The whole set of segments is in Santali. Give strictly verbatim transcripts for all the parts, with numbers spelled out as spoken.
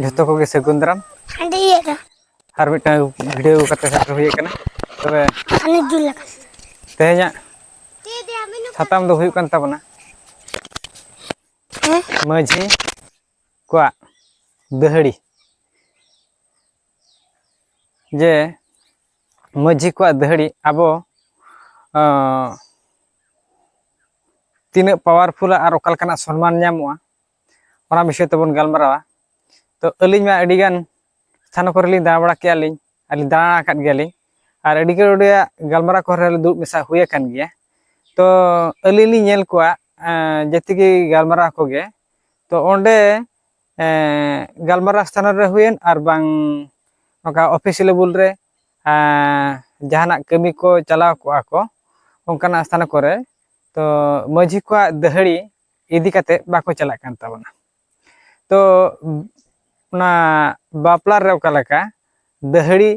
ᱡᱷᱚᱛᱚ ᱠᱚᱜᱮ ᱥᱟᱹᱜᱩᱱ ᱫᱟᱨᱟᱢ᱾ ᱦᱟᱸᱰᱮ ᱤᱭᱟᱹ ᱫᱚ᱾ ᱟᱨ ᱢᱤᱫᱴᱟᱝ ᱵᱷᱤᱰᱤᱭᱳ ᱠᱟᱛᱮ ᱥᱮᱴᱮᱨ ᱦᱩᱭ ᱟᱠᱟᱱᱟ᱾ ᱛᱚᱵᱮ ᱦᱟᱱᱮ ᱡᱩᱞ ᱟᱠᱟᱱ᱾ ᱛᱮᱦᱮᱧᱟᱜ ᱥᱟᱛᱟᱢ ᱫᱚ ᱦᱩᱭᱩᱜ ᱠᱟᱱ ᱛᱟᱵᱚᱱᱟ ᱦᱮᱸ? ᱢᱟᱹᱡᱷᱤ ᱠᱚᱣᱟᱜ ᱫᱟᱹᱦᱲᱤ᱾ ᱡᱮ ᱢᱟᱹᱡᱷᱤ ᱠᱚᱣᱟᱜ ᱫᱟᱹᱦᱲᱤ ᱟᱵᱚ, ᱟᱸ, ᱛᱤᱱᱟᱹᱜ ᱯᱟᱣᱟᱨᱯᱷᱩᱞᱟ ᱟᱨ ᱚᱠᱟ ᱞᱮᱠᱟᱱᱟᱜ ᱥᱚᱱᱢᱟᱱ ᱧᱟᱢᱚᱜᱼᱟ, ᱚᱱᱟ ᱵᱤᱥᱚᱭ ᱛᱮᱵᱚᱱ ᱜᱟᱞᱢᱟᱨᱟᱣᱟ᱾ ᱛᱚ, ᱟᱹᱞᱤᱧ ᱢᱟ ᱟᱹᱰᱤᱜᱟᱱ ᱛᱷᱟᱱ ᱠᱚᱨᱮ ᱞᱤᱧ ᱫᱟᱬᱟ ᱵᱟᱲᱟ ᱠᱮᱜᱼᱟ ᱞᱤᱧ, ᱟᱨ ᱞᱤᱧ ᱫᱟᱬᱟ ᱟᱠᱟᱫ ᱜᱮᱭᱟᱞᱤᱧ, ᱟᱨ ᱟᱹᱰᱤ ᱜᱟᱱ ᱜᱟᱞᱢᱟᱨᱟᱣ ᱠᱚᱨᱮ ᱫᱩᱲᱩᱵ ᱢᱮᱥᱟ ᱦᱩᱭ ᱟᱠᱟᱱ ᱜᱮᱭᱟ᱾ ᱛᱚ, ᱟᱹᱞᱤᱧ ᱞᱤᱧ ᱧᱮᱞ ᱠᱚᱣᱟ, ᱮᱸ, ᱡᱮᱛᱮ ᱜᱮ ᱜᱟᱞᱢᱟᱨᱟᱣ ᱠᱚᱜᱮ, ᱛᱚ, ᱚᱸᱰᱮ, ᱮᱸ, ᱜᱟᱞᱢᱟᱨᱟᱣ ᱥᱛᱷᱟᱱ ᱨᱮ ᱦᱩᱭᱮᱱ ᱟᱨ ᱵᱟᱝ ᱱᱚᱝᱠᱟ ᱚᱯᱷᱤᱥ ᱞᱮᱵᱮᱞ ᱨᱮ, ᱮᱸ, ᱡᱟᱦᱟᱱᱟᱜ ᱠᱟᱹᱢᱤ ᱠᱚ ᱪᱟᱞᱟᱣ ᱠᱚᱜᱼᱟ ᱠᱚ, ᱚᱱᱠᱟᱱᱟᱜ ᱥᱛᱷᱟᱱ ᱠᱚᱨᱮ, ᱛᱚ, ᱢᱟᱹᱡᱷᱤ ᱠᱚᱣᱟᱜ ᱫᱟᱹᱦᱲᱤ ᱤᱫᱤ ᱠᱟᱛᱮ ᱵᱟᱠᱚ ᱪᱟᱞᱟᱜ ᱠᱟᱱ ᱛᱟᱵᱚᱱᱟ᱾ ᱛᱚ, ᱚᱱᱟ ᱵᱟᱯᱞᱟ ᱨᱮ ᱚᱠᱟ ᱞᱮᱠᱟ ᱫᱟᱹᱦᱲᱤ,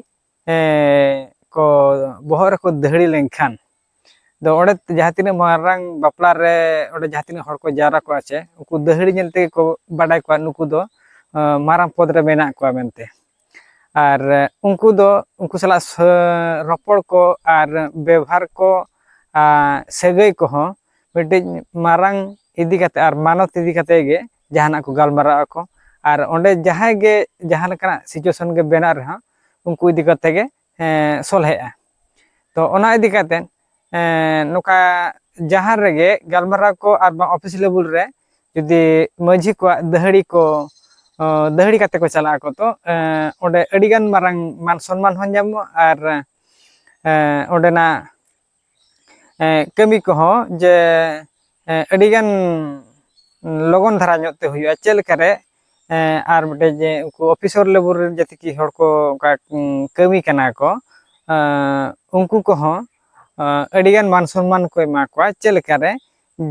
ᱮᱸ, ᱠᱚ, ᱵᱚᱦᱚᱜ ᱨᱮᱠᱚ ᱫᱟᱹᱦᱲᱤ ᱞᱮᱱᱠᱷᱟᱱ ᱫᱚ, ᱚᱸᱰᱮ ᱡᱟᱦᱟᱸ ᱛᱤᱱᱟᱹᱜ ᱢᱟᱨᱟᱝ ᱵᱟᱯᱞᱟ ᱨᱮ ᱚᱸᱰᱮ ᱡᱟᱦᱟᱸ ᱛᱤᱱᱟᱹᱜ ᱦᱚᱲ ᱠᱚ ᱡᱟᱣᱨᱟ ᱠᱚᱜᱼᱟ ᱪᱮ, ᱩᱱᱠᱩ ᱫᱟᱹᱦᱲᱤ ᱧᱮᱞ ᱛᱮᱜᱮ ᱠᱚ ᱵᱟᱰᱟᱭ ᱠᱚᱣᱟ ᱱᱩᱠᱩ ᱫᱚ, ᱟᱸ, ᱢᱟᱨᱟᱝ ᱯᱚᱫᱽ ᱨᱮ ᱢᱮᱱᱟᱜ ᱠᱚᱣᱟ ᱢᱮᱱᱛᱮ᱾ ᱟᱨ, ᱮ, ᱩᱱᱠᱩ ᱫᱚ, ᱩᱱᱠᱩ ᱥᱟᱞᱟᱜ ᱥᱟᱹ-, ᱨᱚᱯᱚᱲ ᱠᱚ ᱟᱨ ᱵᱮᱵᱷᱟᱨ ᱠᱚ, ᱟᱨ ᱥᱟᱹᱜᱟᱹᱭ ᱠᱚᱦᱚᱸ ᱢᱤᱫᱴᱤᱡ ᱢᱟᱨᱟᱝ ᱤᱫᱤ ᱠᱟᱛᱮ ᱟᱨ ᱢᱟᱱᱚᱛ ᱤᱫᱤ ᱠᱟᱛᱮ ᱜᱮ ᱡᱟᱦᱟᱱᱟᱜ ᱠᱚ ᱜᱟᱞᱢᱟᱨᱟᱣ ᱟᱠᱚ᱾ ᱟᱨ ᱚᱸᱰᱮ ᱡᱟᱦᱟᱸᱭ ᱜᱮ ᱡᱟᱦᱟᱸ ᱞᱮᱠᱟᱱᱟᱜ situation ᱜᱮ ᱵᱮᱱᱟᱜ ᱨᱮᱦᱚᱸ, ᱩᱱᱠᱩ ᱤᱫᱤ ᱠᱟᱛᱮ ᱜᱮ, ᱮ, ᱥᱚᱞᱦᱮᱜᱼᱟ᱾ ᱛᱚ, ᱚᱱᱟ ᱤᱫᱤ ᱠᱟᱛᱮ, ᱮ, ᱱᱚᱝᱠᱟ ᱡᱟᱦᱟᱸ ᱨᱮᱜᱮ ᱜᱟᱞᱢᱟᱨᱟᱣ ᱠᱚ ᱟᱨ ᱵᱟᱝ ᱚᱯᱷᱤᱥ ᱞᱮᱵᱮᱞ ᱨᱮ ᱡᱩᱫᱤ ᱢᱟᱹᱡᱷᱤ ᱠᱚᱣᱟᱜ ᱫᱟᱹᱦᱲᱤ ᱠᱚ, ᱚ, ᱫᱟᱹᱦᱲᱤ ᱠᱟᱛᱮ ᱠᱚ ᱪᱟᱞᱟᱜ ᱟᱠᱚ, ᱛᱚ, ᱮ, ᱚᱸᱰᱮ ᱟᱹᱰᱤᱜᱟᱱ ᱢᱟᱨᱟᱝ ᱢᱟᱱ ᱥᱚᱱᱢᱟᱱ ᱦᱚᱸ ᱧᱟᱢᱚᱜᱼᱟ ᱟᱨ, ᱮ, ᱚᱸᱰᱮᱱᱟᱜ, ᱮ, ᱠᱟᱹᱢᱤ ᱠᱚᱦᱚᱸ ᱡᱮ, ᱮ, ᱟᱹᱰᱤᱜᱟᱱ ᱞᱚᱜᱚᱱ ᱫᱷᱟᱨᱟ ᱧᱚᱜ ᱛᱮ ᱦᱩᱭᱩᱜᱼᱟ᱾ ᱪᱮᱫ ᱞᱮᱠᱟᱨᱮ, ᱮ, ᱟᱨ ᱢᱤᱫᱴᱮᱡ ᱡᱮ ᱩᱱᱠᱩ ᱚᱯᱷᱤᱥᱚᱨ ᱞᱮᱵᱮᱞ ᱨᱮᱱ ᱡᱟᱛᱮ ᱠᱤ ᱦᱚᱲ ᱠᱚ ᱚᱱᱠᱟ, ᱩᱸ, ᱠᱟᱹᱢᱤ ᱠᱟᱱᱟ ᱠᱚ, ᱮ, ᱩᱱᱠᱩ ᱠᱚᱦᱚᱸ, ᱮ, ᱟᱹᱰᱤᱜᱟᱱ ᱢᱟᱱ ᱥᱚᱱᱢᱟᱱ ᱠᱚ ᱮᱢᱟ ᱠᱚᱣᱟ᱾ ᱪᱮᱫ ᱞᱮᱠᱟᱨᱮ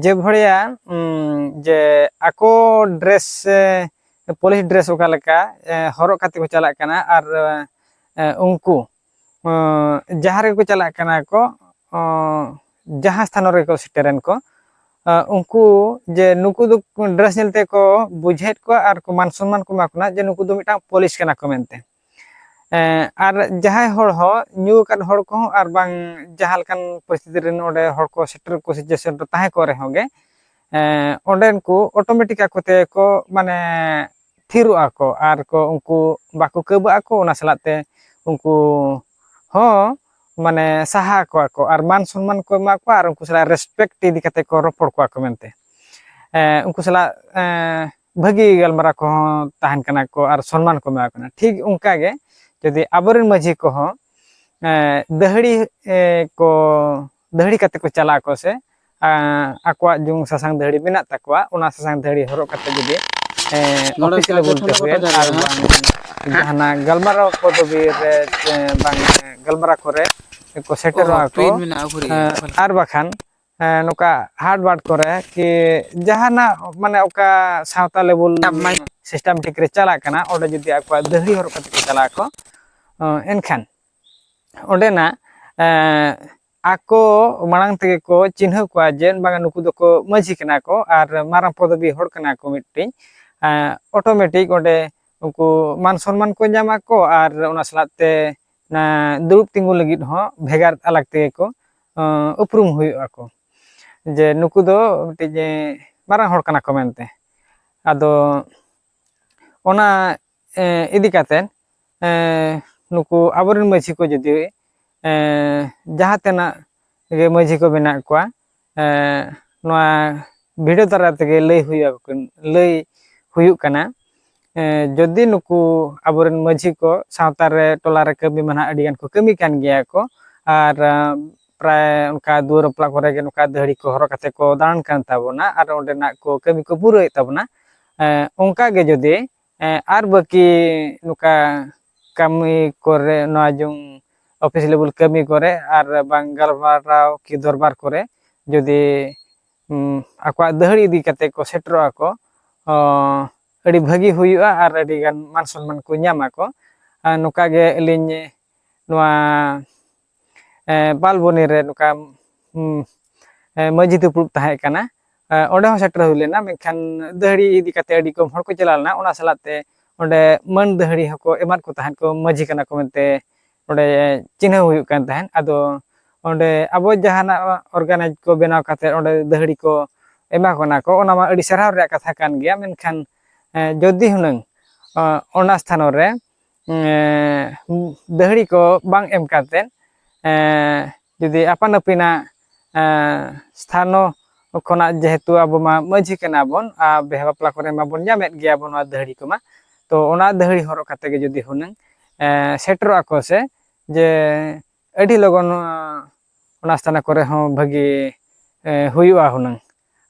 ᱡᱮ ᱵᱷᱚᱲᱮᱭᱟ, ᱩᱸ, ᱡᱮ ᱟᱠᱚ ᱰᱨᱮᱥ, ᱮ, ᱯᱩᱞᱤᱥ ᱰᱨᱮᱥ ᱚᱠᱟ ᱞᱮᱠᱟ, ᱮ, ᱦᱚᱨᱚᱜ ᱠᱟᱛᱮ ᱠᱚ ᱪᱟᱞᱟᱜ ᱠᱟᱱᱟ ᱟᱨ, ᱮ, ᱩᱱᱠᱩ, ᱮᱸ, ᱡᱟᱦᱟᱸ ᱨᱮᱜᱮ ᱠᱚ ᱪᱟᱞᱟᱜ ᱠᱟᱱᱟ ᱠᱚ, ᱚᱸ, ᱡᱟᱦᱟᱸ ᱥᱛᱷᱟᱱ ᱨᱮᱜᱮ ᱠᱚ ᱥᱮᱴᱮᱨᱮᱱ ᱠᱚ, ᱟᱸ, ᱩᱱᱠᱩ ᱡᱮ ᱱᱩᱠᱩ ᱫᱚ dress ᱧᱮᱞ ᱛᱮᱠᱚ ᱵᱩᱡᱷᱟᱹᱣᱮᱫ ᱠᱚᱣᱟ ᱟᱨ ᱠᱚ ᱢᱟᱱ ᱥᱚᱱᱢᱟᱱ ᱠᱚ ᱮᱢᱟ ᱠᱚ ᱠᱟᱱᱟ ᱡᱮ ᱱᱩᱠᱩ ᱫᱚ ᱢᱤᱫᱴᱟᱝ ᱯᱩᱞᱤᱥ ᱠᱟᱱᱟ ᱠᱚ ᱢᱮᱱᱛᱮ᱾ ᱮᱸ, ᱟᱨ ᱡᱟᱦᱟᱸᱭ ᱦᱚᱲ ᱦᱚᱸ, ᱧᱩ ᱟᱠᱟᱫ ᱦᱚᱲ ᱠᱚᱦᱚᱸ ᱟᱨ ᱵᱟᱝ ᱡᱟᱦᱟᱸ ᱞᱮᱠᱟᱱ ᱯᱚᱨᱤᱥᱛᱷᱤᱛᱤ ᱨᱮᱱ ᱚᱸᱰᱮ ᱦᱚᱲ ᱠᱚ ᱥᱮᱴᱮᱨ ᱠᱚ situation ᱨᱮ ᱛᱟᱦᱮᱸ ᱠᱚᱜ ᱨᱮᱦᱚᱸ ᱜᱮ, ᱮᱸ, ᱚᱸᱰᱮᱱ ᱠᱚ automatic ᱟᱠᱚ ᱛᱮ ᱠᱚ ᱢᱟᱱᱮ ᱛᱷᱤᱨᱚᱜ ᱟᱠᱚ ᱟᱨ ᱠᱚ ᱩᱱᱠᱩ ᱵᱟᱠᱚ ᱠᱟᱹᱵᱟᱹᱜ ᱟᱠᱚ, ᱚᱱᱟ ᱥᱟᱞᱟᱜ ᱛᱮ ᱩᱱᱠᱩ ᱦᱚᱸ ᱢᱟᱱᱮ ᱥᱟᱦᱟ ᱠᱚᱣᱟ ᱠᱚ ᱟᱨ ᱢᱟᱱ ᱥᱚᱱᱢᱟᱱ ᱠᱚ ᱮᱢᱟ ᱠᱚᱣᱟ ᱟᱨ ᱩᱱᱠᱩ ᱥᱟᱞᱟᱜ respect ᱤᱫᱤ ᱠᱟᱛᱮ ᱠᱚ ᱨᱚᱯᱚᱲ ᱠᱚᱣᱟ ᱠᱚ ᱢᱮᱱᱛᱮ᱾ ᱮᱸ, ᱩᱱᱠᱩ ᱥᱟᱞᱟᱜ, ᱮᱸ, ᱵᱷᱟᱹᱜᱤ ᱜᱟᱞᱢᱟᱨᱟᱣ ᱠᱚᱦᱚᱸ ᱛᱟᱦᱮᱱ ᱠᱟᱱᱟ ᱠᱚ ᱟᱨ ᱥᱚᱱᱢᱟᱱ ᱠᱚ ᱮᱢᱟ ᱠᱚ ᱠᱟᱱᱟ᱾ ᱴᱷᱤᱠ ᱚᱱᱠᱟ ᱜᱮ ᱡᱩᱫᱤ ᱟᱵᱚᱨᱮᱱ ᱢᱟᱹᱡᱷᱤ ᱠᱚᱦᱚᱸ, ᱮᱸ, ᱫᱟᱹᱦᱲᱤ, ᱮᱸ, ᱠᱚ, ᱫᱟᱹᱦᱲᱤ ᱠᱟᱛᱮ ᱠᱚ ᱪᱟᱞᱟᱜ ᱟᱠᱚ ᱥᱮ, ᱟᱸ, ᱟᱠᱚᱣᱟᱜ ᱡᱩᱝ ᱥᱟᱥᱟᱝ ᱫᱟᱹᱦᱲᱤ ᱢᱮᱱᱟᱜ ᱛᱟᱠᱚᱣᱟ, ᱚᱱᱟ ᱥᱟᱥᱟᱝ ᱫᱟᱹᱦᱲᱤ ᱦᱚᱨᱚᱜ ᱠᱟᱛᱮ ᱡᱩᱫᱤ, ᱮᱸ, ᱱᱚᱰᱮ office level ᱠᱟᱛᱮ ᱫᱚ ᱦᱩᱭᱮᱱ ᱦᱩᱭ ᱟᱨ ᱫᱟᱲᱮᱭᱟᱜᱼᱟ᱾ ᱵᱟᱝ ᱦᱮᱸ? ᱡᱟᱦᱟᱱᱟᱜ ᱜᱟᱞᱢᱟᱨᱟᱣ ᱯᱚᱫᱚᱵᱤ ᱨᱮ, ᱮᱸ, ᱵᱟᱝ ᱜᱟᱞᱢᱟᱨᱟᱣ ᱠᱚᱨᱮ ᱠᱚ ᱥᱮᱴᱮᱨᱚᱜᱼᱟ ᱚ, ᱠᱚ, ᱯᱮᱱ ᱢᱮᱱᱟᱜᱼᱟ ᱜᱷᱩᱲᱤ᱾ ᱮᱸ, ᱟᱨ ᱵᱟᱠᱷᱟᱱ, ᱮᱸ, ᱱᱚᱝᱠᱟ ᱦᱟᱴ ᱵᱟᱴ ᱠᱚᱨᱮ ᱠᱤ ᱡᱟᱦᱟᱱᱟᱜ ᱢᱟᱱᱮ ᱚᱠᱟ ᱥᱟᱶᱛᱟ level systematic ᱨᱮ ᱪᱟᱞᱟᱜ ᱠᱟᱱᱟ, ᱚᱸᱰᱮ ᱡᱩᱫᱤ ᱟᱠᱚᱣᱟᱜ ᱫᱟᱹᱦᱲᱤ ᱦᱚᱨᱚᱜ ᱠᱟᱛᱮ ᱠᱚ ᱪᱟᱞᱟᱜ ᱟᱠᱚ, ᱮᱸ, ᱮᱱᱠᱷᱟᱱ ᱚᱸᱰᱮᱱᱟᱜ, ᱮᱸ, ᱟᱠᱚ ᱢᱟᱲᱟᱝ ᱛᱮᱜᱮ ᱠᱚ ᱪᱤᱱᱦᱟᱹᱣ ᱠᱚᱣᱟ ᱡᱮ ᱵᱟᱝᱟ ᱱᱩᱠᱩ ᱫᱚᱠᱚ ᱢᱟᱹᱡᱷᱤ ᱠᱟᱱᱟ ᱠᱚ ᱟᱨ ᱢᱟᱨᱟᱝ ᱯᱚᱫᱚᱵᱤ ᱦᱚᱲ ᱠᱟᱱᱟ ᱠᱚ ᱢᱤᱫᱴᱤᱡ, ᱮᱸ, automatic ᱚᱸᱰᱮ ᱩᱱᱠᱩ ᱢᱟᱱ ᱥᱚᱱᱢᱟᱱ ᱠᱚ ᱧᱟᱢᱟ ᱠᱚ ᱟᱨ ᱚᱱᱟ ᱥᱟᱞᱟᱜ ᱛᱮ ᱚᱱᱟ ᱫᱩᱲᱩᱵ ᱛᱤᱸᱜᱩ ᱞᱟᱹᱜᱤᱫ ᱦᱚᱸ ᱵᱷᱮᱜᱟᱨ ᱟᱞᱟᱜᱽ ᱛᱮᱜᱮ ᱠᱚ, ᱮᱸ, ᱩᱯᱨᱩᱢ ᱦᱩᱭᱩᱜ ᱟᱠᱚ ᱡᱮ ᱱᱩᱠᱩ ᱫᱚ ᱢᱤᱫᱴᱤᱡ, ᱮᱸ, ᱢᱟᱨᱟᱝ ᱦᱚᱲ ᱠᱟᱱᱟ ᱠᱚ ᱢᱮᱱᱛᱮ᱾ ᱟᱫᱚ ᱚᱱᱟ, ᱮᱸ, ᱤᱫᱤ ᱠᱟᱛᱮ, ᱮᱸ, ᱱᱩᱠᱩ ᱟᱵᱚᱨᱮᱱ ᱢᱟᱹᱡᱷᱤ ᱠᱚ ᱡᱩᱫᱤ, ᱮᱸ, ᱡᱟᱦᱟᱸ ᱛᱤᱱᱟᱹᱜ ᱜᱮ ᱢᱟᱹᱡᱷᱤ ᱠᱚ ᱢᱮᱱᱟᱜ ᱠᱚᱣᱟ, ᱮᱸ, ᱱᱚᱣᱟ video ᱫᱟᱨᱟᱭ ᱛᱮᱜᱮ ᱞᱟᱹᱭ ᱦᱩᱭᱩᱜ, ᱞᱟᱹᱭ ᱦᱩᱭᱩᱜ ᱠᱟᱱᱟ᱾ ᱮᱸ, ᱡᱩᱫᱤ ᱱᱩᱠᱩ ᱟᱵᱚᱨᱮᱱ ᱢᱟᱹᱡᱷᱤ ᱠᱚ ᱥᱟᱶᱛᱟ ᱨᱮ, ᱴᱚᱞᱟ ᱨᱮ ᱠᱟᱹᱢᱤ ᱢᱟ ᱱᱟᱦᱟᱜ ᱟᱹᱰᱤ ᱜᱟᱱ ᱠᱚ ᱠᱟᱹᱢᱤ ᱠᱟᱱ ᱜᱮᱭᱟ ᱠᱚ, ᱟᱨ, ᱟᱸ, ᱯᱨᱟᱭ ᱚᱱᱠᱟ ᱫᱩᱣᱟᱹᱨ ᱵᱟᱯᱞᱟ ᱠᱚᱨᱮ ᱜᱮ ᱱᱚᱝᱠᱟ ᱫᱟᱹᱦᱲᱤ ᱠᱚ ᱦᱚᱨᱚᱜ ᱠᱟᱛᱮ ᱠᱚ ᱫᱟᱬᱟᱱ ᱠᱟᱱ ᱛᱟᱵᱚᱱᱟ ᱟᱨ ᱚᱸᱰᱮᱱᱟᱜ ᱠᱚ ᱠᱟᱹᱢᱤ ᱠᱚ ᱯᱩᱨᱟᱹᱣᱮᱫ ᱛᱟᱵᱚᱱᱟ᱾ ᱮᱸ, ᱚᱱᱠᱟ ᱜᱮ ᱡᱩᱫᱤ, ᱮᱸ, ᱟᱨ ᱵᱟᱹᱠᱤ ᱱᱚᱝᱠᱟ ᱠᱟᱹᱢᱤ ᱠᱚᱨᱮ, ᱱᱚᱣᱟ ᱡᱩᱝ office level ᱠᱟᱹᱢᱤ ᱠᱚᱨᱮ ᱟᱨ ᱵᱟᱝ ᱜᱟᱞᱢᱟᱨᱟᱣ ᱠᱤ ᱫᱚᱨᱵᱟᱨ ᱠᱚᱨᱮ ᱡᱩᱫᱤ, ᱩᱸ, ᱟᱠᱚᱣᱟᱜ ᱫᱟᱹᱦᱲᱤ ᱤᱫᱤ ᱠᱟᱛᱮ ᱠᱚ ᱥᱮᱴᱮᱨᱚᱜᱼᱟ ᱠᱚ, ᱚ, ᱟᱹᱰᱤ ᱵᱷᱟᱹᱜᱤ ᱦᱩᱭᱩᱜᱼᱟ ᱟᱨ ᱟᱹᱰᱤ ᱜᱟᱱ ᱢᱟᱱ ᱥᱚᱱᱢᱟᱱ ᱠᱚ ᱧᱟᱢᱟ ᱠᱚ᱾ ᱟᱨ ᱱᱚᱝᱠᱟ ᱜᱮ ᱟᱹᱞᱤᱧ ᱱᱚᱣᱟ, ᱮ, ᱵᱟᱞᱵᱚᱱᱤ ᱨᱮ ᱱᱚᱝᱠᱟ, ᱩᱸ, ᱮ, ᱢᱟᱹᱡᱷᱤ ᱫᱩᱯᱲᱩᱵ ᱛᱟᱦᱮᱸ ᱠᱟᱱᱟ᱾ ᱚᱸᱰᱮ ᱦᱚᱸ ᱥᱮᱴᱮᱨ ᱦᱩᱭ ᱞᱮᱱᱟ, ᱢᱮᱱᱠᱷᱟᱱ ᱫᱟᱹᱦᱲᱤ ᱤᱫᱤ ᱠᱟᱛᱮ ᱟᱹᱰᱤ ᱠᱚᱢ ᱦᱚᱲ ᱠᱚ ᱪᱟᱞᱟᱣ ᱞᱮᱱᱟ᱾ ᱚᱱᱟ ᱥᱟᱞᱟᱜ ᱛᱮ ᱚᱸᱰᱮ ᱢᱟᱹᱱ ᱫᱟᱹᱦᱲᱤ ᱦᱚᱸᱠᱚ ᱮᱢᱟᱫ ᱠᱚ ᱛᱟᱦᱮᱸᱫ, ᱠᱚ ᱢᱟᱹᱡᱷᱤ ᱠᱟᱱᱟ ᱠᱚ ᱢᱮᱱᱛᱮ ᱚᱸᱰᱮ ᱪᱤᱱᱦᱟᱹᱣ ᱦᱩᱭᱩᱜ ᱠᱟᱱ ᱛᱟᱦᱮᱸᱫ᱾ ᱟᱫᱚ ᱚᱸᱰᱮ ᱟᱵᱚ ᱡᱟᱦᱟᱱᱟᱜ ᱚᱨᱜᱟᱱᱟᱭᱤᱡᱽ ᱠᱚ ᱵᱮᱱᱟᱣ ᱠᱟᱛᱮ ᱚᱸᱰᱮ ᱫᱟᱹᱦᱲᱤ ᱠᱚ ᱮᱢᱟ ᱠᱚ ᱠᱟᱱᱟ ᱠᱚ, ᱚᱱᱟ ᱢᱟ ᱟᱹᱰᱤ ᱥᱟᱨᱦᱟᱣ ᱨᱮᱭᱟᱜ ᱠᱟᱛᱷᱟ ᱠᱟᱱ ᱜᱮᱭᱟ, ᱢᱮᱱᱠᱷᱟᱱ ᱡᱩᱫᱤ ᱦᱩᱱᱟᱹᱝ ᱚᱱᱟ ᱥᱛᱷᱟᱱᱚ ᱨᱮ ᱫᱟᱹᱦᱲᱤ ᱠᱚ ᱵᱟᱝ ᱮᱢ ᱠᱟᱛᱮ ᱡᱩᱫᱤ ᱟᱯᱟᱱ ᱟᱹᱯᱤᱱᱟᱜ ᱥᱛᱷᱟᱱᱚ ᱠᱷᱚᱱᱟᱜ, ᱡᱮᱦᱮᱛᱩ ᱟᱵᱚ ᱢᱟ ᱢᱟᱹᱡᱷᱤ ᱠᱟᱱᱟ ᱵᱚᱱ ᱟᱨ ᱵᱤᱦᱟᱹ ᱵᱟᱯᱞᱟ ᱠᱚᱨᱮ ᱢᱟᱵᱚᱱ ᱧᱟᱢᱮᱫ ᱜᱮᱭᱟ ᱵᱚᱱ ᱱᱚᱣᱟ ᱫᱟᱹᱦᱲᱤ ᱠᱚᱢᱟ, ᱛᱚ ᱚᱱᱟ ᱫᱟᱹᱦᱲᱤ ᱦᱚᱨᱚᱜ ᱠᱟᱛᱮ ᱜᱮ ᱡᱩᱫᱤ ᱦᱩᱱᱟᱹᱝ ᱥᱮᱴᱮᱨᱚᱜ ᱟᱠᱚ ᱥᱮ, ᱡᱮ ᱟᱹᱰᱤ ᱞᱚᱜᱚᱱ ᱚᱱᱟ ᱥᱛᱷᱟᱱᱟ ᱠᱚᱨᱮ ᱦᱚᱸ ᱵᱷᱟᱹᱜᱤ ᱦᱩᱭᱩᱜᱼᱟ ᱦᱩᱱᱟᱹᱝ᱾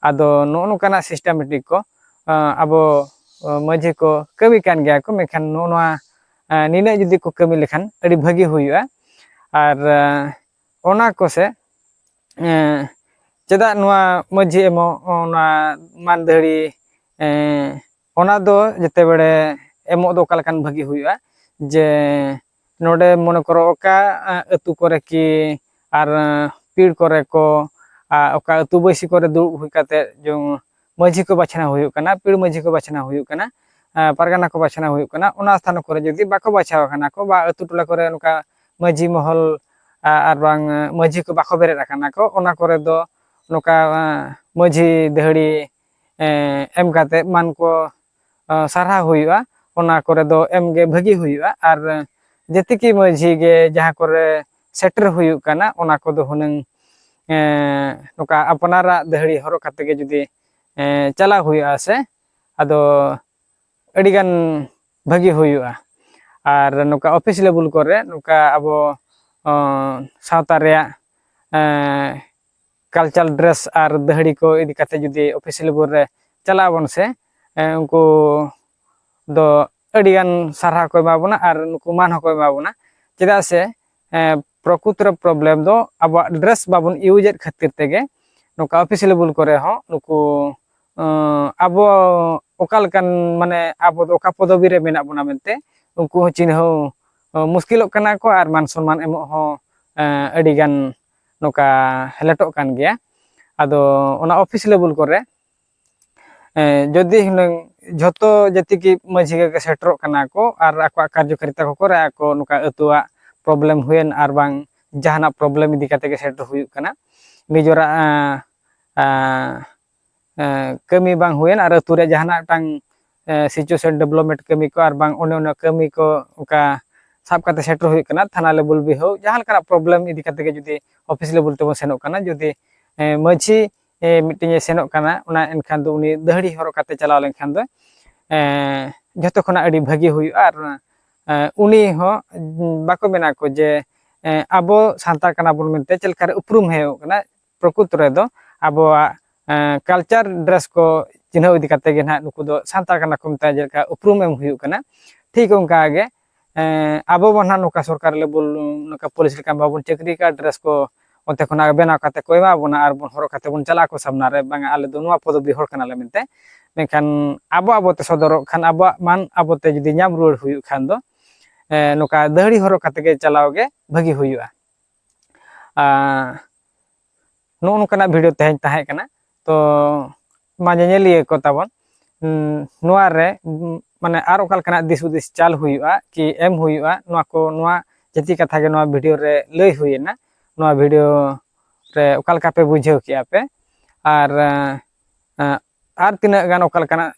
ᱟᱫᱚ ᱱᱚᱜᱼᱚ ᱱᱚᱝᱠᱟᱱᱟᱜ ᱥᱤᱥᱴᱮᱢᱮᱴᱤᱠ ᱠᱚ ᱟᱵᱚ ᱢᱟᱹᱡᱷᱤ ᱠᱚ ᱠᱟᱹᱢᱤ ᱠᱟᱱ ᱜᱮᱭᱟ ᱠᱚ, ᱢᱮᱱᱠᱷᱟᱱ ᱱᱚᱜᱼᱚ ᱱᱚᱣᱟ ᱱᱤᱱᱟᱹᱜ ᱡᱩᱫᱤ ᱠᱚ ᱠᱟᱹᱢᱤ ᱞᱮᱠᱷᱟᱱ ᱟᱹᱰᱤ ᱵᱷᱟᱹᱜᱤ ᱦᱩᱭᱩᱜᱼᱟ᱾ ᱟᱨ ᱚᱱᱟ ᱠᱚᱥᱮ ᱪᱮᱫᱟᱜ ᱱᱚᱣᱟ ᱢᱟᱹᱡᱷᱤ ᱮᱢᱚᱜ, ᱚᱱᱟ ᱢᱟᱹᱱ ᱫᱟᱹᱦᱲᱤ, ᱚᱱᱟ ᱫᱚ ᱡᱮᱛᱮ ᱵᱮᱲᱮ ᱮᱢᱚᱜ ᱫᱚ ᱚᱠᱟ ᱞᱮᱠᱟᱱ ᱵᱷᱟᱹᱜᱤ ᱦᱩᱭᱩᱜᱼᱟ, ᱡᱮ ᱱᱚᱰᱮ ᱢᱚᱱᱮ ᱠᱚᱨᱚ ᱚᱠᱟ ᱟᱹᱛᱩ ᱠᱚᱨᱮ ᱠᱤ ᱟᱨ ᱯᱤᱲ ᱠᱚᱨᱮ ᱠᱚ ᱚᱠᱟ ᱟᱹᱛᱩ ᱵᱟᱹᱭᱥᱤ ᱠᱚᱨᱮ ᱫᱩᱲᱩᱵ ᱦᱩᱭ ᱠᱟᱛᱮ ᱡᱮᱢᱚᱱ ᱢᱟᱹᱡᱷᱤ ᱠᱚ ᱵᱟᱪᱷᱱᱟᱣ ᱦᱩᱭᱩᱜ ᱠᱟᱱᱟ, ᱯᱤᱲ ᱢᱟᱹᱡᱷᱤ ᱠᱚ ᱵᱟᱪᱷᱱᱟᱣ ᱦᱩᱭᱩᱜ ᱠᱟᱱᱟ, ᱯᱟᱨᱜᱟᱱᱟ ᱠᱚ ᱵᱟᱪᱷᱱᱟᱣ ᱦᱩᱭᱩᱜ ᱠᱟᱱᱟ, ᱚᱱᱟ ᱥᱛᱷᱟᱱ ᱠᱚᱨᱮ ᱡᱩᱫᱤ ᱵᱟᱠᱚ ᱵᱟᱪᱷᱟᱣ ᱟᱠᱟᱱᱟ ᱠᱚ ᱵᱟ ᱟᱹᱛᱩ ᱴᱚᱞᱟ ᱠᱚᱨᱮ ᱱᱚᱝᱠᱟ ᱢᱟᱹᱡᱷᱤ ᱢᱚᱦᱚᱞ ᱟᱨ ᱵᱟᱝ ᱢᱟᱹᱡᱷᱤ ᱠᱚ ᱵᱟᱠᱚ ᱵᱮᱨᱮᱫ ᱟᱠᱟᱱᱟ ᱠᱚ, ᱚᱱᱟ ᱠᱚᱨᱮ ᱫᱚ ᱱᱚᱝᱠᱟ ᱢᱟᱹᱡᱷᱤ ᱫᱟᱹᱦᱲᱤ ᱮᱢ ᱠᱟᱛᱮ ᱢᱟᱹᱱ ᱠᱚ ᱥᱟᱨᱦᱟᱣ ᱦᱩᱭᱩᱜᱼᱟ, ᱚᱱᱟ ᱠᱚᱨᱮ ᱫᱚ ᱮᱢ ᱜᱮ ᱵᱷᱟᱹᱜᱤ ᱦᱩᱭᱩᱜᱼᱟ᱾ ᱟᱨ ᱡᱮᱛᱮ ᱠᱤ ᱢᱟᱹᱡᱷᱤ ᱜᱮ ᱡᱟᱦᱟᱸ ᱠᱚᱨᱮ ᱥᱮᱴᱮᱨ ᱦᱩᱭᱩᱜ ᱠᱟᱱᱟ, ᱚᱱᱟ ᱠᱚᱫᱚ ᱦᱩᱱᱟᱹᱝ ᱱᱚᱝᱠᱟ ᱟᱯᱱᱟᱨᱟᱜ ᱫᱟᱹᱦᱲᱤ ᱦᱚᱨᱚᱜ ᱠᱟᱛᱮ ᱜᱮ ᱡᱩᱫᱤ ᱪᱟᱞᱟᱣ ᱦᱩᱭᱩᱜᱼᱟ ᱥᱮ, ᱟᱫᱚ ᱟᱹᱰᱤᱜᱟᱱ ᱵᱷᱟᱹᱜᱤ ᱦᱩᱭᱩᱜᱼᱟ᱾ ᱟᱨ ᱱᱚᱝᱠᱟ ᱚᱯᱷᱤᱥ ᱞᱮᱵᱮᱞ ᱠᱚᱨᱮ ᱱᱚᱝᱠᱟ ᱟᱵᱚ ᱥᱟᱶᱛᱟ ᱨᱮᱭᱟᱜ culture dress ᱟᱨ ᱫᱟᱹᱦᱲᱤ ᱠᱚ ᱤᱫᱤ ᱠᱟᱛᱮ ᱡᱩᱫᱤ ᱚᱯᱷᱤᱥ ᱞᱮᱵᱮᱞ ᱨᱮ ᱪᱟᱞᱟᱜ ᱟᱵᱚᱱ ᱥᱮ, ᱩᱱᱠᱩ ᱫᱚ ᱟᱹᱰᱤᱜᱟᱱ ᱥᱟᱨᱦᱟᱣ ᱠᱚ ᱮᱢᱟ ᱵᱚᱱᱟ ᱟᱨ ᱱᱩᱠᱩ ᱢᱟᱹᱱ ᱦᱚᱸᱠᱚ ᱮᱢᱟ ᱵᱚᱱᱟ᱾ ᱪᱮᱫᱟᱜ ᱥᱮ ᱯᱨᱚᱠᱩᱛ ᱨᱮ ᱯᱨᱚᱵᱞᱮᱢ ᱫᱚ ᱟᱵᱚᱣᱟᱜ ᱰᱨᱮᱥ ᱵᱟᱵᱚᱱ ᱤᱭᱩᱡᱽ ᱮᱫ ᱠᱷᱟᱹᱛᱤᱨ ᱛᱮᱜᱮ ᱱᱚᱝᱠᱟ ᱚᱯᱷᱤᱥ ᱞᱮᱵᱮᱞ ᱠᱚᱨᱮ ᱦᱚᱸ ᱱᱩᱠᱩ ᱟᱵᱚ ᱚᱠᱟ ᱞᱮᱠᱟᱱ, ᱢᱟᱱᱮ ᱟᱵᱚ ᱫᱚ ᱚᱠᱟ ᱯᱚᱫᱚᱵᱤ ᱨᱮ ᱢᱮᱱᱟᱜ ᱵᱚᱱᱟ ᱢᱮᱱᱛᱮ ᱩᱱᱠᱩ ᱦᱚᱸ ᱪᱤᱱᱦᱟᱹᱣ ᱢᱩᱥᱠᱤᱞᱚᱜ ᱠᱟᱱᱟ ᱠᱚ ᱟᱨ ᱢᱟᱱ ᱥᱚᱱᱢᱟᱱ ᱮᱢᱚᱜ ᱦᱚᱸ ᱟᱹᱰᱤᱜᱟᱱ ᱱᱚᱝᱠᱟ ᱦᱮᱞᱮᱴᱚᱜ ᱠᱟᱱ ᱜᱮᱭᱟ᱾ ᱟᱫᱚ ᱚᱱᱟ ᱚᱯᱷᱤᱥ ᱞᱮᱵᱮᱞ ᱠᱚᱨᱮ ᱡᱩᱫᱤ ᱦᱩᱱᱟᱹᱝ ᱡᱷᱚᱛᱚ ᱡᱟᱹᱛᱤ ᱜᱮ ᱢᱟᱹᱡᱷᱤ ᱜᱮ ᱥᱮᱴᱮᱨᱚᱜ ᱠᱟᱱᱟ ᱠᱚ ᱟᱨ ᱟᱠᱚᱣᱟᱜ ᱠᱟᱨᱡᱚᱠᱟᱨᱤᱛᱟ ᱠᱚ ᱠᱚᱨᱟᱣ ᱟᱠᱚ, ᱱᱚᱝᱠᱟ ᱟᱹᱛᱩᱣᱟᱜ ᱯᱨᱚᱵᱞᱮᱢ ᱦᱩᱭᱮᱱ ᱟᱨ ᱵᱟᱝ ᱡᱟᱦᱟᱱᱟᱜ ᱯᱨᱚᱵᱞᱮᱢ ᱤᱫᱤ ᱠᱟᱛᱮ ᱜᱮ ᱥᱮᱴᱮᱨ ᱦᱩᱭᱩᱜ ᱠᱟᱱᱟ, ᱱᱤᱡᱮᱨᱟᱜ ᱠᱟᱹᱢᱤ ᱵᱟᱝ ᱦᱩᱭᱮᱱ ᱟᱨ ᱟᱹᱛᱩ ᱨᱮ ᱡᱟᱦᱟᱱᱟᱜ ᱢᱤᱫᱴᱟᱝ ᱥᱤᱪᱩᱭᱮᱥᱚᱱ ᱰᱮᱵᱷᱞᱚᱯᱢᱮᱱᱴ ᱠᱟᱹᱢᱤ ᱠᱚ ᱟᱨ ᱵᱟᱝ ᱚᱱᱮ ᱚᱱᱟ ᱠᱟᱹᱢᱤ ᱠᱚ ᱚᱱᱠᱟ ᱥᱟᱵ ᱠᱟᱛᱮ ᱥᱮᱴᱮᱨ ᱦᱩᱭᱩᱜ ᱠᱟᱱᱟ, ᱛᱷᱟᱱᱟ ᱞᱮᱵᱮᱞ ᱵᱤᱦᱟᱹᱣ ᱡᱟᱦᱟᱸ ᱞᱮᱠᱟᱱᱟᱜ ᱯᱨᱚᱵᱞᱮᱢ ᱤᱫᱤ ᱠᱟᱛᱮ ᱜᱮ ᱡᱩᱫᱤ ᱚᱯᱷᱤᱥ ᱞᱮᱵᱮᱞ ᱛᱮᱵᱚᱱ ᱥᱮᱱᱚᱜ ᱠᱟᱱᱟ, ᱡᱩᱫᱤ ᱢᱟᱹᱡᱷᱤ ᱢᱤᱫᱴᱮᱱ ᱮ ᱥᱮᱱᱚᱜ ᱠᱟᱱᱟ, ᱚᱱᱟ ᱮᱱᱠᱷᱟᱱ ᱫᱚ ᱩᱱᱤ ᱫᱟᱹᱦᱲᱤ ᱦᱚᱨᱚᱜ ᱠᱟᱛᱮ ᱪᱟᱞᱟᱣ ᱞᱮᱱᱠᱷᱟᱱ ᱫᱚ ᱡᱷᱚᱛᱚ ᱠᱷᱚᱱᱟᱜ ᱟᱹᱰᱤ ᱵᱷᱟᱹᱜᱤ ᱦᱩᱭᱩᱜᱼᱟ᱾ ᱟᱨ ᱩᱱᱤ ᱦᱚᱸ ᱵᱟᱠᱚ ᱢᱮᱱᱟ ᱠᱚ ᱡᱮ ᱟᱵᱚ ᱥᱟᱱᱛᱟᱲ ᱠᱟᱱᱟ ᱵᱚᱱ ᱢᱮᱱᱛᱮ ᱪᱮᱫ ᱞᱮᱠᱟᱨᱮ ᱩᱯᱨᱩᱢ ᱦᱮᱡ ᱠᱟᱱᱟ, ᱯᱨᱚᱠᱩᱛ ᱨᱮᱫᱚ ᱟᱵᱚᱣᱟᱜ ᱠᱟᱞᱪᱟᱨ ᱰᱨᱮᱥ ᱠᱚ ᱪᱤᱱᱦᱟᱹᱣ ᱤᱫᱤ ᱠᱟᱛᱮ ᱜᱮ ᱱᱟᱦᱟᱜ ᱱᱩᱠᱩ ᱫᱚ ᱥᱟᱱᱛᱟᱲ ᱠᱟᱱᱟ ᱠᱚ ᱢᱮᱛᱟᱭᱟ, ᱡᱮᱞᱮᱠᱟ ᱩᱯᱨᱩᱢ ᱮᱢ ᱦᱩᱭᱩᱜ ᱠᱟᱱᱟ᱾ ᱴᱷᱤᱠ ᱚᱱᱠᱟ ᱜᱮ ᱟᱵᱚ ᱵᱚᱱ ᱱᱟᱦᱟᱜ ᱱᱚᱝᱠᱟ ᱥᱚᱨᱠᱟᱨ ᱞᱮᱵᱮᱞ ᱱᱚᱝᱠᱟ ᱯᱩᱞᱤᱥ ᱞᱮᱠᱟ ᱵᱟᱵᱚᱱ ᱪᱟᱹᱠᱨᱤ ᱠᱟᱜᱼᱟ, ᱰᱨᱮᱥ ᱠᱚ ᱚᱱᱛᱮ ᱠᱷᱚᱱᱟᱜ ᱵᱮᱱᱟᱣ ᱠᱟᱛᱮ ᱠᱚ ᱮᱢᱟ ᱵᱚᱱᱟ ᱟᱨ ᱵᱚᱱ ᱦᱚᱨᱚᱜ ᱠᱟᱛᱮ ᱵᱚᱱ ᱪᱟᱞᱟᱜ ᱟᱠᱚ ᱥᱟᱢᱱᱟ ᱨᱮ, ᱵᱟᱝᱟ ᱟᱞᱮ ᱫᱚ ᱱᱚᱣᱟ ᱯᱚᱫᱚᱵᱤ ᱦᱚᱲ ᱠᱟᱱᱟᱞᱮ ᱢᱮᱱᱛᱮ᱾ ᱢᱮᱱᱠᱷᱟᱱ ᱟᱵᱚ ᱟᱵᱚ ᱛᱮ ᱥᱚᱫᱚᱨᱚᱜ ᱠᱷᱟᱱ, ᱟᱵᱚᱣᱟᱜ ᱢᱟᱱ ᱟᱵᱚ ᱛᱮ ᱡᱩᱫᱤ ᱧᱟᱢ ᱨᱩᱣᱟᱹᱲ ᱦᱩᱭᱩᱜ ᱠᱷᱟᱱ ᱫᱚ ᱱᱚᱝᱠᱟ ᱫᱟᱹᱦᱲᱤ ᱦᱚᱨᱚᱜ ᱠᱟᱛᱮ ᱜᱮ ᱪᱟᱞᱟᱣ ᱜᱮ ᱵᱷᱟᱹᱜᱤ ᱦᱩᱭᱩᱜᱼᱟ᱾ ᱱᱚᱜᱼᱚ ᱱᱚᱝᱠᱟᱱᱟᱜ ᱵᱷᱤᱰᱤᱭᱳ ᱛᱮᱦᱮᱧ ᱛᱟᱦᱮᱸ ᱠᱟᱱᱟ᱾ ᱛᱚ ᱢᱟ ᱧᱮᱧᱮᱞᱤᱭᱟᱹ ᱠᱚ ᱛᱟᱵᱚᱱ, ᱱᱚᱣᱟ ᱨᱮ ᱢᱟᱱᱮ ᱟᱨ ᱚᱠᱟ ᱞᱮᱠᱟᱱᱟᱜ ᱫᱤᱥ ᱦᱩᱫᱤᱥ ᱪᱟᱞ ᱦᱩᱭᱩᱜᱼᱟ ᱠᱤ ᱮᱢ ᱦᱩᱭᱩᱜᱼᱟ, ᱱᱚᱣᱟ ᱠᱚ, ᱱᱚᱣᱟ ᱡᱟᱹᱛᱤ ᱠᱟᱛᱷᱟ ᱜᱮ ᱱᱚᱣᱟ ᱵᱷᱤᱰᱤᱭᱳ ᱨᱮ ᱞᱟᱹᱭ ᱦᱩᱭᱮᱱᱟ᱾ ᱱᱚᱣᱟ ᱵᱷᱤᱰᱤᱭᱳ ᱨᱮ ᱚᱠᱟ ᱞᱮᱠᱟ ᱯᱮ ᱵᱩᱡᱷᱟᱹᱣ ᱠᱮᱜᱼᱟ ᱯᱮ? ᱟᱨ ᱟᱨ ᱛᱤᱱᱟᱹᱜ ᱜᱟᱱ ᱚᱠᱟ ᱞᱮᱠᱟᱱᱟᱜ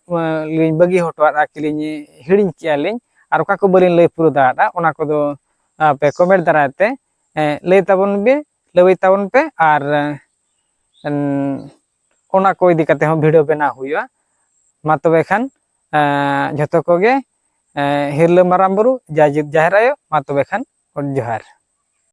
ᱞᱤᱧ ᱵᱟᱹᱜᱤ ᱦᱚᱴᱚᱣᱟᱫᱼᱟ ᱠᱤ ᱞᱤᱧ ᱦᱤᱲᱤᱧ ᱠᱮᱜᱼᱟ ᱞᱤᱧ, ᱟᱨ ᱚᱠᱟ ᱠᱚ ᱵᱟᱹᱞᱤᱧ ᱞᱟᱹᱭ ᱯᱩᱨᱟᱹᱣ ᱫᱟᱲᱮᱭᱟᱫᱼᱟ, ᱚᱱᱟ ᱠᱚᱫᱚ ᱟᱯᱮ ᱠᱚᱢᱮᱱᱴ ᱫᱟᱨᱟᱭ ᱛᱮ ᱞᱟᱹᱭ ᱛᱟᱵᱚᱱ ᱯᱮ, ᱞᱟᱹᱭ ᱛᱟᱵᱚᱱ ᱯᱮ᱾ ᱟᱨ ᱚᱱᱟ ᱠᱚ ᱤᱫᱤ ᱠᱟᱛᱮ ᱦᱚᱸ ᱵᱷᱤᱰᱤᱭᱳ ᱵᱮᱱᱟᱣ ᱦᱩᱭᱩᱜᱼᱟ᱾ ᱢᱟ ᱛᱚᱵᱮ ᱠᱷᱟᱱ ᱡᱷᱚᱛᱚ ᱠᱚᱜᱮ ᱦᱤᱨᱞᱟᱹ ᱢᱟᱨᱟᱝ ᱵᱩᱨᱩ, ᱡᱟᱭᱡᱩᱜᱽ ᱡᱟᱦᱮᱨ ᱟᱭᱳ, ᱢᱟ ᱛᱚᱵᱮ ᱠᱷᱟᱱ ᱡᱚᱦᱟᱨ᱾